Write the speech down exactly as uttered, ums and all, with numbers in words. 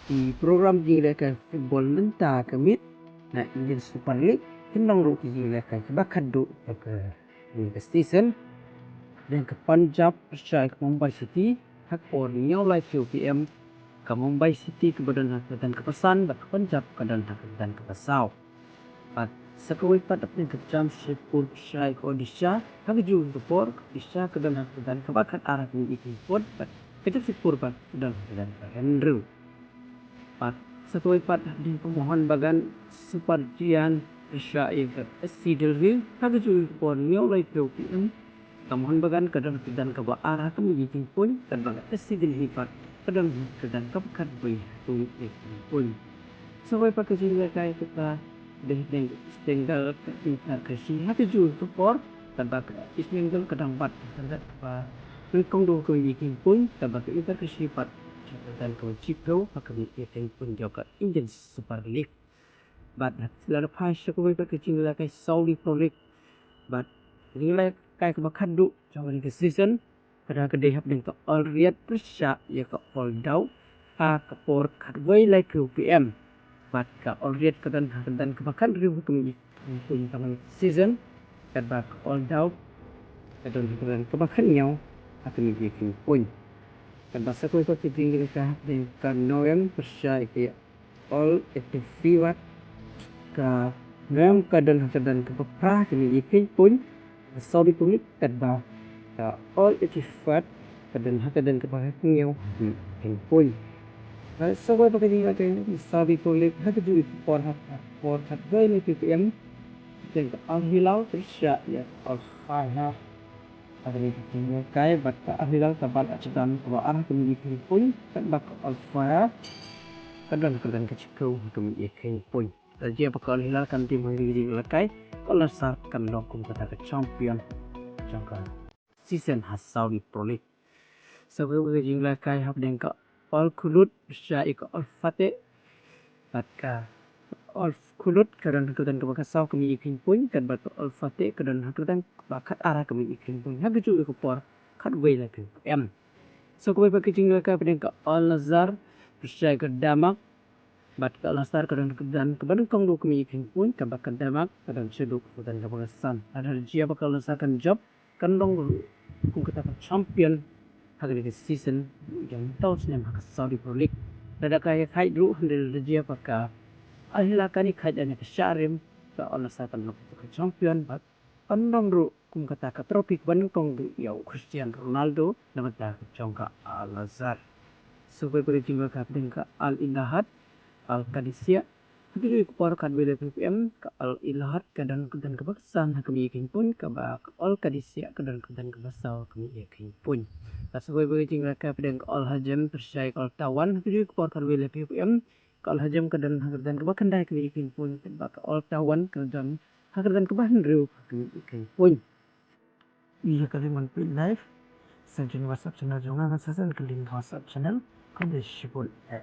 ki program jingïalehkai football mynta ka miet na Indian Super League, ki nong ruh ki jingïalehkai kiba khadduh ha kane ka season. Dang ka Punjab pyrshah ïa ka Mumbai City ha ka por hynñiew laiphew P M. Ka Mumbai City kaba don ha ka kyrdan kaba san bad ka Punjab ka don ha ka kyrdan kaba saw. Bad sa kawei pat hapdeng ka Jamshedpur pyrshah ïa ka Odisha ha kajuh ka por, ka Odisha ka don ha ka kyrdan kaba khatar ha ka miet ïa ka jingpun bad ka Jamshedpur pat ka don ha ka kyrdan kaba hynriew. Bad sa kawei pat hapdeng ka Mohun Bagan Super Giant pyrshah ïa ka S C Delhi ha kajuh ka por hynñiew laiphew P M. Ka Mohun Bagan ka don ha ka kyrdan kaba ar ha ka miet ïa ka jingpun, katba ka S C Delhi pat ka don ha ka kyrdan kaba khatwei ha ka miet ïa ka jingpun. Sa kawei pat ka jingïalehkai kaba dei hapdeng ka East Bengal ka Inter Kashi ha kajuh ka por, katba ka East Bengal ka dang bat ha ka kyrdan kaba nyngkong duh ha ka miet ïa ka jingpun, katba ka Inter Kashi pat ha ka kyrdan kaba shiphew ha ka miet ïa ka jingpun jong ka Indian Super League. Bad ha ka sila da phai sa kawei pat ka jingïalehkai Saudi Pro League. Bad ka jingïalehkai kaba khadduh jong kane ka season ka dang ka dei hapdeng ka Al Riyadh pyrshah ïa ka Al Dawr ha ka por khatwei laiphew P M. Bad ka Al Riyadh ka don ha ka kyrdan kaba khathynriew ha ka miet ïa ka jingpun jong kane ka season, katba ka Al Dawr ka don ha ka kyrdan kaba khathynñiew ha ka miet ïa ka jingpun. Katba sa kawei pat ka jingïalehkai hapdeng ka Noyang pyrshah ïa ka Al Ettifaq. Ka Noyang ka don ha ka kyrdan kaba phra ha ka miet ïa ka jingpun ka Saudi Pro League, katba ka Al Ettifaq ka don ha ka kyrdan kaba hynñiew ha ka miet ïa ka jingpun. Sa kawei pat ka jingïalehkai ka Saudi Pro League ha kajuh ka por, ha ka por khatwei laiphew P M. Hapdeng ka Al Hilal pyrshah ïa ka Al Fayha. Ha kane ka jingïalehkai bad ka Al Hilal ka bat ha ka kyrdan kaba ar ha ka miet ïa ka jingpun, katba ka Al Fayha ka don ha ka kyrdan kaba shiphew ha ka miet ïa ka jingpun. Lada jia ba ka Al Hilal kan tim ha kane ka jingïalehkai, ka Al Nassr kan long kum kata ka champion jong ka season ha Saudi Pro League. Sa kawei pat ka jingïalehkai hapdeng ka Al Khulud pyrshah ïa ka Al Fateh. Bad ka Al Khulud ka don ha ka kyrdan kaba saw ha ka miet ïa ka jingpun, katba ka Al Fateh ka don ha ka kyrdan kaba khatar ha ka miet ïa ka jingpun ha kajuh ka por, khatwei laiphew P M. Sa kawei pat ka jingïalehkai hapdeng ka Al Nassr pyrshah ïa ka Damac. Bad ka Al Nassr ka don ha ka kyrdan kaba nyngkong duh ha ka miet ïa ka jingpun, katba ka Damac ka don shaduh ha ka kyrdan kaba san. Lada jia ba ka Al Nassr kan jop, kan long ruh kum kata ka champion ha kane ka season jong mynta u snem ha ka Saudi Pro League. Lada ka ïakhaid ruh, hynrei lada jia ba ka Al Hilal kan ïakhaid lane ka shah rim, ka Al Nassr kan long kata ka champion bad kan long ruh kum kata ka trophy kaba nyngkong duh ïa u Cristiano Ronaldo na bynta ka jong ka Al Nassr. Sa kawei pat ka jingïalehkai hapdeng ka Al Ittihad, Al Qadisiyah. Ha kajuh ka por khatwei laiphew P M, ka Al Ittihad ka don ha ka kyrdan kaba san ha ka miet ïa ka jingpun, katba ka Al Qadisiyah ka don ha ka kyrdan kaba saw ha ka miet ïa ka jingpun. Sa kawei pat ka jingïalehkai hapdeng ka Al Hazm pyrshah ïa ka Al Taawoun ha kajuh ka por khatwei laiphew P M, ka Al Hazm ka don ha ka kyrdan kaba khyndai ha ka miet ïa ka jingpun, katba ka Al Taawoun ka don ha ka kyrdan kaba hynriew ha ka miet ïa ka jingpun. Ïa ka link ban peit live sa jong WhatsApp channel jong nga, sa send ka link WhatsApp channel ka dei shibun eh.